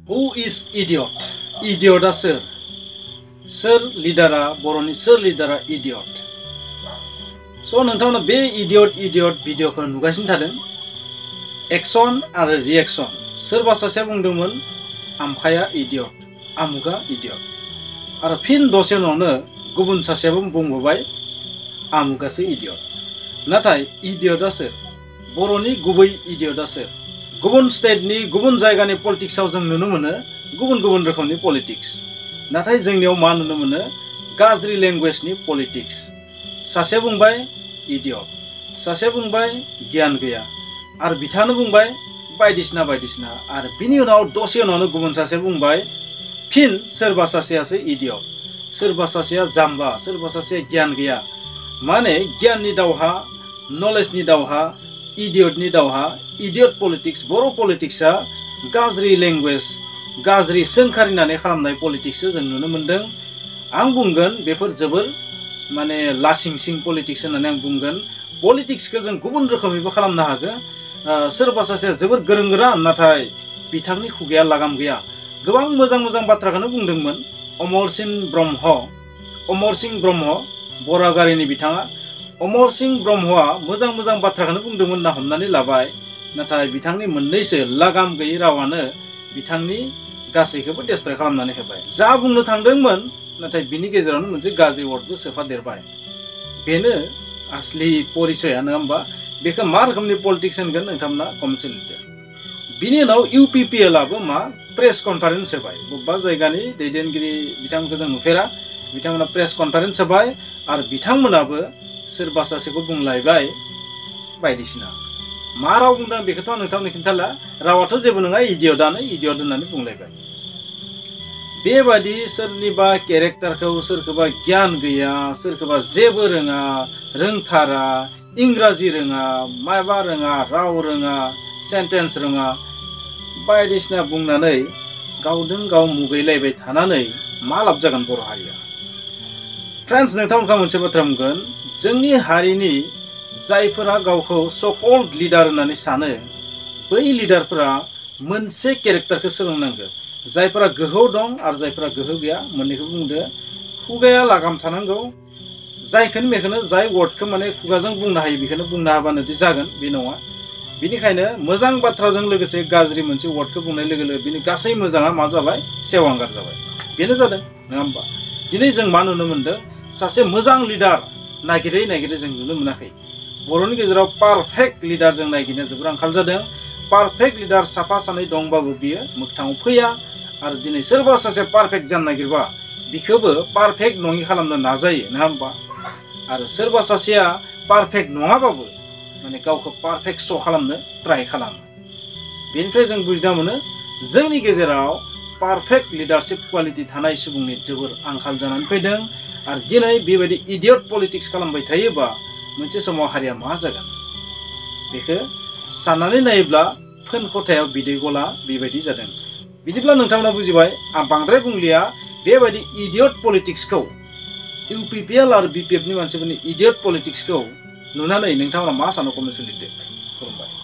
Who is idiot? Idiota सोर? सोर लिडारा बर'नि सोर लिडारा idiot? So नोंथांमोना बे idiot भिडिअखौ नुगासिनो थादों। एक्शन आरो रिएक्शन। सोरबा सासेया बुंदोंमोन आमखाया idiot, आमुगा idiot। आरो फिन दसे उनावनो गुबुन सासेयाबो बुंबावबाय आमुगासो idiot। नाथाय idiotआ सोर? बर'नि गुबै idiotआ सोर? गुबुन स्टेटनि गुबुन जायगानि पलिटिक्सआव जों नुनो मोनो गुबुन गुबुन रोखोमनि पलिटिक्स। नाथाय जोंनियाव मा नुनो मोनो? गाज्रि लेंगुवेजनि पलिटिक्स। सासे बुंबाय idiot, सासे बुंबाय गियान गैया, आरो बिथाङानो बुंबाय बायदिसिना बायदिसिना, आरो बिनि उनाव दसे उनावनो गुबुन सासे बुंबाय फिन सोरबा सासेयासो idiot, सोरबा सासेया जाम्बा, सोरबा सासेया गियान गैया। माने गियाननि दावहा, नलेजनि दावहा, इडियटनि दावहा, इडियट पलिटिक्स। बर' पलिटिक्सआ गाज्रि लेंगुवेज, गाज्रि सोंखारिनानै खालामनाय पलिटिक्सखौ जों नुनो मोनदों। आं बुंगोन बेफोर जोबोर माने लासिंसिं पलिटिक्स होननानै आं बुंगोन। पलिटिक्सखौ जों गुबुन रोखोमैबो खालामनो हागोन। सोरबा सासेया जोबोर गोरों गोरा नाथाय बिथांनि खुगाया लागाम गैया। गोबां मोजां मोजां बाथ्राखौनो बुंदोंमोन अमर सिंह ब्रह्म बरागारिनि बिथाङा। अमर सिंह ब्रह्मआ मोजां मोजां बाथ्राखौनो बुंदोंमोन होनना हमनानै लाबाय, नाथाय बिथांनि मोननैसो लागाम गैयै रावानो बिथांनि गासैखौबो डिस्ट्रय खालामनानै होबाय। जा बुंनो थांदोंमोन नाथाय बिनि गेजेरावनो मोनसे गाज्रि वर्डबो सोफादेरबाय। बेनो आसलि परिचया, नङा होमबा? बेखौ मा रोखोमनि पलिटिक्स होनगोन नोंथांमोना कमेन्ट लिरदो। बिनि उनाव UPPLआबो मा प्रेस कनफारेन्स होबाय। बबेबा जायगानि दैदेनगिरि बिथांमोनखौ जों नुफेरा, बिथांमोना प्रेस कनफारेन्स होबाय आरो बिथांमोनाबो सोरबा सासेखौ बुंलायबाय बायदिसिना। मा राव बुंदों बेखौथ' आं नोंथांनो खिन्थाला, रावाथ' जेबो नङा, इडियटआनो इडियट होननानै बुंलायबाय। बेबादि सोरनिबा केरेक्टारखौ, सोरखौबा गियान गैया, सोरखौबा जेबो रोङा, रोंथारा, इंराजि रोङा, माबा रोङा, राव रोङा, सेन्टेन्स रोङा बायदिसिना बुंनानै गावजों गाव मुगैलायबाय थानानै मा लाब जागोन बर' हारिया? फ्रेन्ड्स, नोंथांमोनखौ मोनसे बाथ्रा बुंगोन। जोंनि हारिनि जायफोरा गावखौ सकल्ड लिडार होननानै सानो, बै लिडारफोरा मोनसे केरेक्टारखौ सोलोंनांगौ। जायफोरा गोहो दं आरो जायफोरा गोहो गैया, मोननैखौ बुंदो। खुगाया लागाम थानांगौ। जायखौनो मेखौनो, जाय वर्डखौ माने खुगाजों बुंनो हायो बेखौनो बुंनो हाबानो जागोन, बे नङा। बेनिखायनो मोजां बाथ्राजों लोगोसे गाज्रि मोनसे वर्डखौ बुंनाय लोगो लोगो बिनि गासै मोजाङा मा जाबाय? सेवांगार जाबाय। बेनो जादों, नङा होमबा? दिनै जों मा नुनो मोनदों? सासे मोजां लिडार नागिरै नागिरै जों नुनो मोनाखै। बर'नि गेजेराव पारफेक्ट लिडार जों नागिरनो जोबोर आंखाल जादों। पारफेक्ट लिडार साफा सानै दंबाबो बियो मोगथाङाव फैया। आरो दिनै सोरबा सासे पारफेक्ट जानो नागिरबा बिखौबो पारफेक्ट नङि खालामनो नाजायो, नङा होमबा? आरो सोरबा सासेया पारफेक्ट नङाबाबो माने गावखौ पारफेक्ट श' खालामनो ट्राइ खालामो। बेनिफ्राय जों बुजिना मोनो जोंनि गेजेराव पारफेक्ट लिडारशिप क्वालिटि थानाय सुबुंनि जोबोर आंखाल जानानै फैदों। आरो दिनै बेबायदि इडियट पलिटिक्स खालामबाय थायोबा मोनसे समाव हारिया मा जागोन? बेखौ साननानै नायोब्ला फोन खथायाव बिदै गला बेबायदि जादों। बिदिब्ला नोंथांमोना बुजिबाय, आं बांद्राय बुंलिया। बेबायदि इडियट पलिटिक्सखौ, UPPL आरो BPF नि मानसिफोरनि इडियट पलिटिक्सखौ नुनानै नोंथांमोना मा सानो कमेन्ट लिरदो। खुलुमबाय।